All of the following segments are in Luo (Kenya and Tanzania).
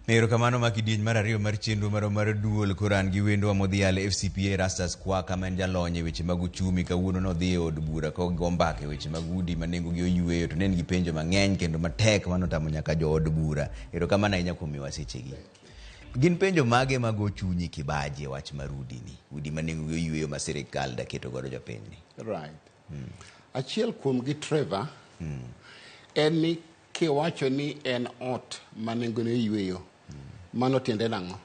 Erokamano ma kidieny mar ariyo mar chenro marwa mar duol. Koro an gi wendwa modhial FCPA Erastus Kwaka ma en jalony e weche mag uchumi. Kawuono nodhi e od bura kogo mbaka e weche mag udi ma nengogi oyweyo, to ne en gi penjo mang'eny kendo matek manotamo nyaka jood bura. Erokamano ahinya kuom miyowa sechegi. Gin penjo mage mago chunyi kibaji e wach mar udi ni? Udi ma nengogi oyweyo ma sirikal daketo godo jopiny ni. Right. Achiel kuomgi, Trevor, en ni kiwacho ni en ot ma nengone oyweyo, mano tiende nang'o?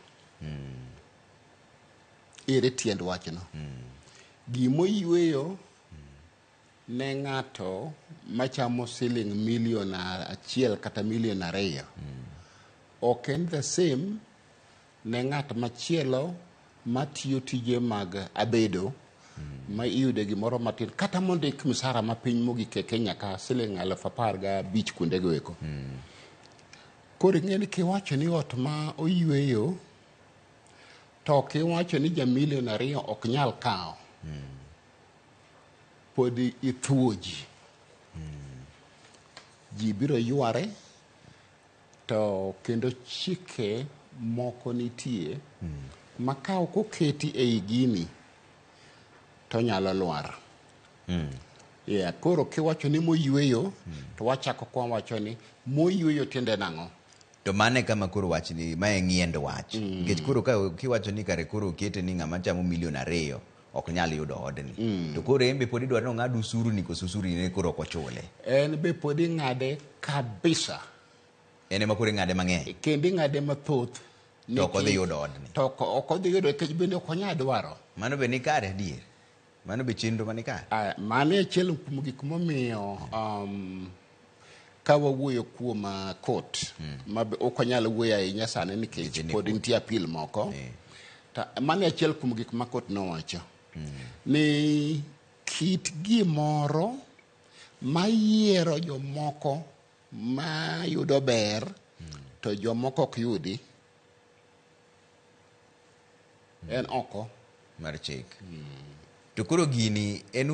Ere tiend wachno? Gimoyweyo ne ng'ato machamo siling milion 1 kata milion 2 ok en the same ne ng'at machielo matiyo tije mag abedo ma iyude gimoro matin kata mondik msara mapiny mogik e Kenya ka siling 15,000 kuondego eko. Koro ing'e ni kiwacho ni ot ma oyweyo to ok iwacho ni ja milion 2 ok nyal kawo, pod ithuo ji. Ji biro yware to kendo chike moko nitie ma ka ok oketi ei gini to nyalo lwar. Yeah, koro kiwacho ni moyweyo to wachako kwa wacho ni moyweyo tiende nang'o? To mano e kama koro wachni, ma e ng'iend wach. Nikech koro ka kiwacho ni kare koro okete ni ng'ama chamo milion 2 ok nyal yudo odni. To koro en be pod idwaro ni ong'ad usuru ni koso usuru ni koro ok ochule? En be pod ing'ade kabisa. En ema koro ing'ade mang'eny. Kendo ing'ade mathoth. To ok odhi yudo odni. To ok odhi yudo nikech bende ok onyal dwaro. Mano be ni kare adier? Mano be chenro mani kare? Mano e achiel kuom gik momiyo ka wawuoyo kuom court ma be ok wanyal wuoyo ahinya sani nikech pod nitie appeal moko. Mano e achiel kuom gik ma court nowacho. Ni kit gimoro mayiero jomoko mayudo ber to jomoko ok yudi en oko mar chik. To koro gini en